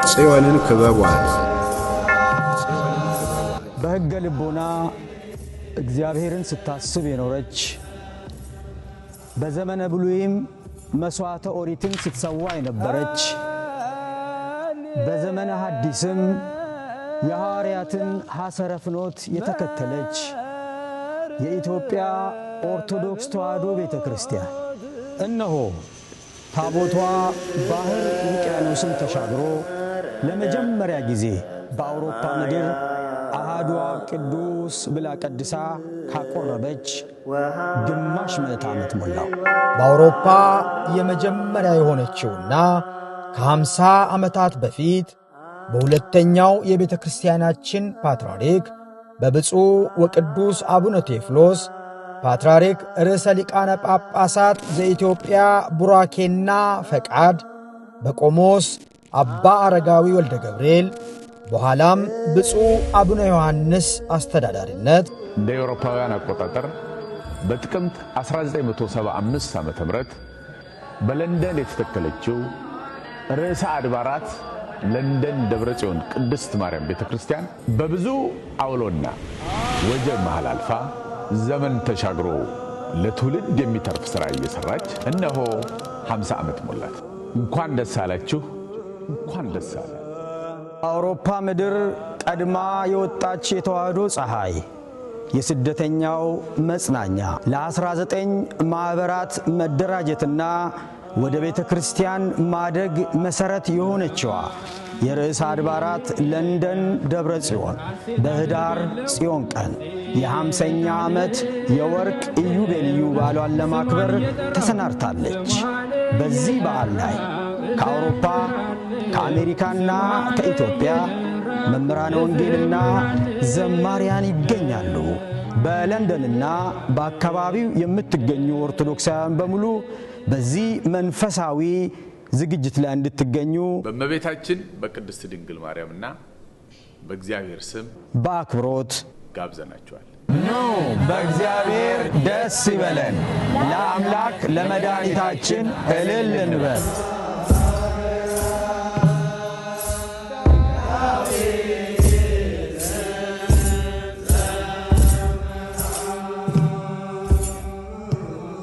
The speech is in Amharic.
ጽዮንን ክበቧት። በሕገ ልቦና እግዚአብሔርን ስታስብ የኖረች፣ በዘመነ ብሉይም መሥዋዕተ ኦሪትን ስትሰዋ የነበረች፣ በዘመነ ሐዲስም የሐዋርያትን ሐሰረ ፍኖት የተከተለች የኢትዮጵያ ኦርቶዶክስ ተዋሕዶ ቤተ ክርስቲያን እነሆ ታቦቷ ባህር ውቅያኖስን ተሻግሮ ለመጀመሪያ ጊዜ በአውሮፓ ምድር አሐዱ አብ ቅዱስ ብላ ቀድሳ ካቆረበች ግማሽ ምዕተ ዓመት ሞላው። በአውሮፓ የመጀመሪያ የሆነችውና ከ50 ዓመታት በፊት በሁለተኛው የቤተ ክርስቲያናችን ፓትርያርክ በብፁዕ ወቅዱስ አቡነ ቴዎፍሎስ ፓትርያርክ ርዕሰ ሊቃነ ጳጳሳት ዘኢትዮጵያ ቡራኬና ፈቃድ በቆሞስ አባ አረጋዊ ወልደ ገብርኤል፣ በኋላም ብፁዕ አቡነ ዮሐንስ አስተዳዳሪነት እንደ አውሮፓውያን አቆጣጠር በጥቅምት 1975 ዓ.ም በለንደን የተተከለችው ርዕሰ አድባራት ለንደን ደብረ ጽዮን ቅድስት ማርያም ቤተ ክርስቲያን በብዙ አውሎና ወጀብ መሃል አልፋ ዘመን ተሻግሮ ለትውልድ የሚተርፍ ሥራ እየሠራች እነሆ 50 ዓመት ሞላት። እንኳን ደስ አላችሁ፣ እንኳን ደስ አለ። አውሮፓ ምድር ቀድማ የወጣች የተዋሕዶ ፀሐይ፣ የስደተኛው መጽናኛ፣ ለ19 ማኅበራት መደራጀትና ወደ ቤተ ክርስቲያን ማደግ መሠረት የሆነችዋ የርዕሰ አድባራት ለንደን ደብረ ጽዮን በኅዳር ጽዮን ቀን የ50ኛ ዓመት የወርቅ ኢዮቤልዩ በዓሏን ለማክበር ተሰናድታለች። በዚህ በዓል ላይ ከአውሮፓ፣ ከአሜሪካና ከኢትዮጵያ መምህራነ ወንጌልና ዘማሪያን ይገኛሉ። በለንደንና በአካባቢው የምትገኙ ኦርቶዶክሳውያን በሙሉ በዚህ መንፈሳዊ ዝግጅት ላይ እንድትገኙ በእመቤታችን በቅድስት ድንግል ማርያምና በእግዚአብሔር ስም በአክብሮት ጋብዘናችኋል። ኑ በእግዚአብሔር ደስ ይበለን፣ ለአምላክ ለመድኃኒታችን እልል እንበል።